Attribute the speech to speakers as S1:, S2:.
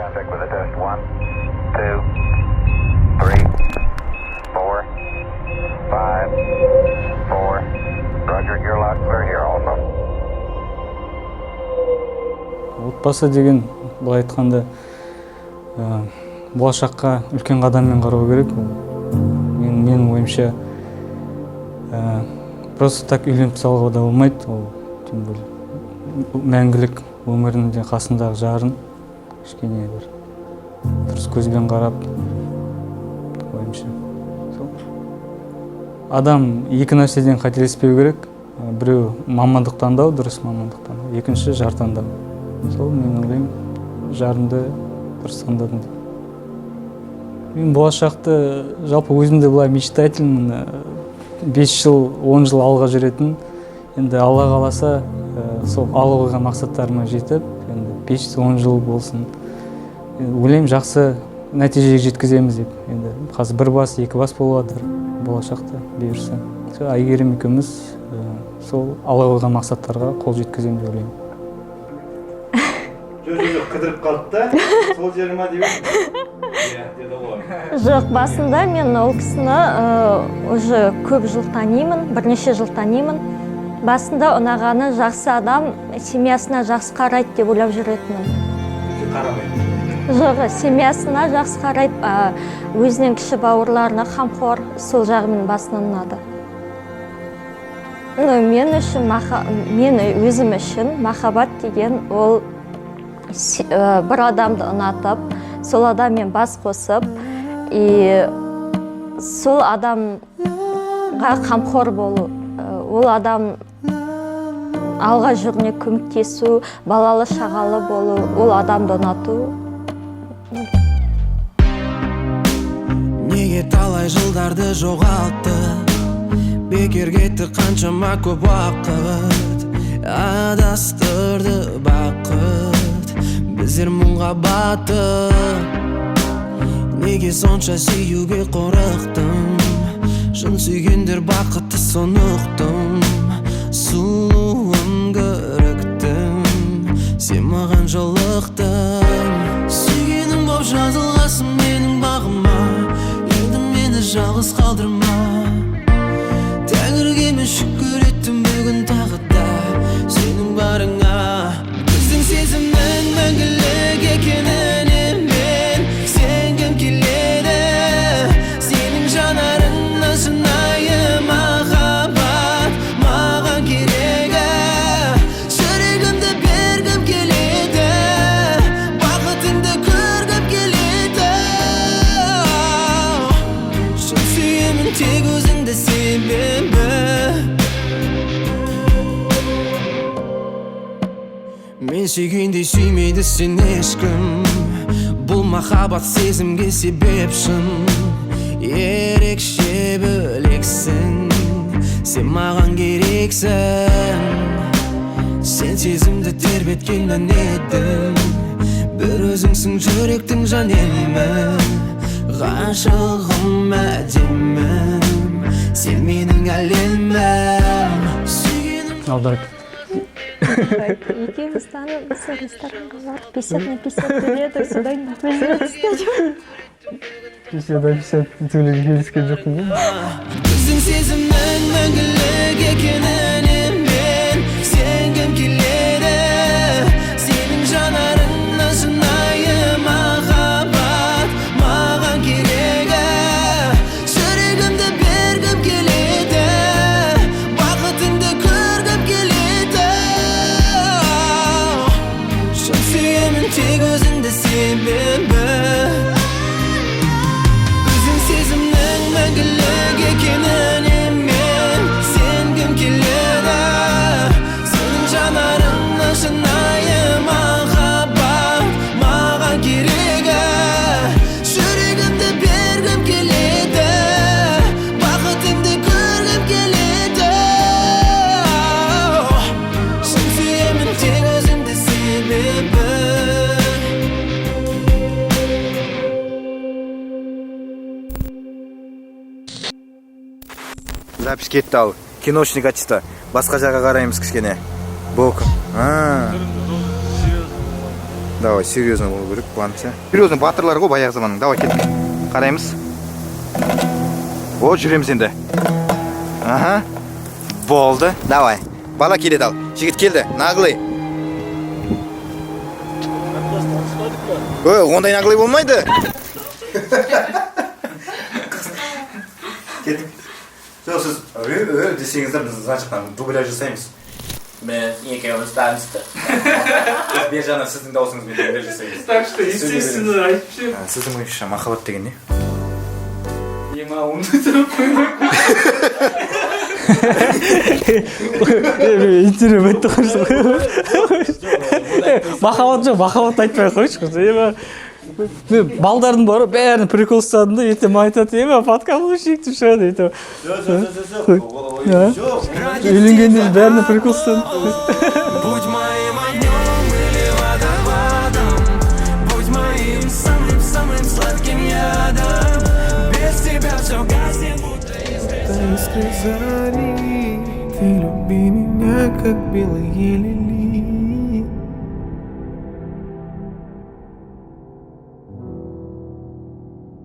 S1: Contact with the test. One, two, three, four, five, four. Roger, you're loud and clear here also.
S2: Отбасы деген, былай айтқанда, болашаққа үлкен қадаммен қарау керек. Ол менің ойымша, просто так үйленіп тастауға да болмайды. Ол тем более мәңгілік өмірінде қасындағы жарын кішкене бір дұрыс көзбен қарап, ойымша, сол адам екі нәрседен қателеспеу керек. Біреу мамандық таңдау, дұрыс мамандық таңдау, екінші жар таңдау. Сол мен ойлаймын, жарымды дұрыс таңдадым деп. Мен болашақты жалпы өзім де былай мечтательмін, 5 жыл, 10 жыл алға жүретін. Енді Алла қаласа, сол алға қойған мақсаттарыма жетіп, енді 5-10 жыл болсын, енді ойлаймын, жақсы нәтижеге жеткіземіз деп. Енді қазір бір бас, екі бас болып жатыр, болашақта бұйырса, сол Әйгерім екеуміз сол алға қойған мақсаттарға қол жеткіземін деп ойлаймын.
S3: Жоқ, жоқ, жоқ, қыдырып қалды да, сол жері ма деп едім. Иә, деді ғой.
S4: Жоқ, басында мен ол кісіні уже көп жыл танимын, бірнеше жыл танимын. Басында ұнағаны, жақсы адам, семьясына жақсы қарайды деп ойлап жүретінмін.
S3: Қарамайды.
S4: Жоқ, семьясына жақсы қарайды, өзінен кіші бауырларына қамқор, сол жағымен басынан ұнады. Ну, мен үшін мен өзім үшін махаббат деген ол бір адамды ұнатып, сол адаммен бас қосып и сол адамға қамқор болу, ол адам алға жүруіне көмектесу, балалы шағалы болу, ол адамды ұнату.
S5: Неге талай жылдарды жоғалттық? Бекер кетті қаншама көп уақыт, адастырды бақыт, біздер мұңға баттық. Неге сонша сүюге қорықтым? Шын сүйгендер бақытты, соны ұқтым. Сұлуым, көріктім, сен маған жолықтың. Сүйгенім боп жазылғансың менің бағыма, енді мені жалғыз қалдырма. Тәңірге мен шүкір еттім бүгін тағы да сенің барыңа. Біздің сезімнің мәңгілік екеніне мен сенгім келеді. Сенің жанарыңнан шынайы махаббат маған керегі. Жүрегімді бергім келеді, бақытыңды көргім келеді. Шын сүйемін тек өзіңді, себебі мен сүйгендей сүймейді сені ешкім. Бұл махаббат сезімге себеп, шын ерекше бөлексің, сен маған керексің. Сен сезімді тербеткен ән едің, бір өзіңсің жүректің жан емі. Ғашығым, әдемім, сен менің әлемім, сүйгенім.
S2: Аударып.
S4: Екеуміз танып, ресторанға барып, 50 на 50 төледік, содан кейін өзіне.
S2: 50 на 50 төлеуге келіскен жоқпын ғой.
S5: Біздің сезімнің мәңгілік екеніне мен сенгім келеді. Сенің жанарыңнан шынайы махаббат маған керегі. Жүрегімді бергім келеді, бақытыңды көргім келеді. Шын сүйемін тек өзіңді, себебі біздің сезімнің мәңгілік екеніне мен сенгім келеді. Сенің жанарыңнан шынайы махаббат маған керегі. Жүрегімді бергім келеді, бақытыңды көргім келеді. Шын сүйемін тек өзіңді, себебі.
S3: Запись кетті, ал киношный качество. Басқа жаққа қараймыз кішкене. Бок. А. Давай, серьезно болу керек план ше. Серьезно, батырлар ғой баяғы заманның. Давай, кеттік, қараймыз. О, жүреміз енді. Аха, болды. Давай, бала келеді. Ал жігіт келді, наглый. Ой, ондай наглый болмайды. Кеттік. Жоқ, сіз «Ө, ө» десеңіздер, біз мына жақтан дубляж жасаймыз.
S6: Біз екеуміз таныстық.
S3: Біз бер жағынан сіздің дауысыңызбен дубляж жасаймыз.
S2: Так что, естественно, айтып ше.
S3: Сіздің ойыңызша, махаббат деген не?
S2: Ема, оны қоймай. Интервью бітті ғой. Махаббат жоқ, махаббат айтпай ақ қойшы. Ема, мен балдардың бары бәрін прикол ұстадым да, ертең маған айтады: «Ема, подкаблучник», — деп шығады ертең. Үйленгенде бәріне прикол ұстадым.
S5: Будь моим огнем или водопадом, будь моим самым-самым сладким ядом. Без тебя все гаснет, будто искры зари. Ты люби меня, как белые лилии.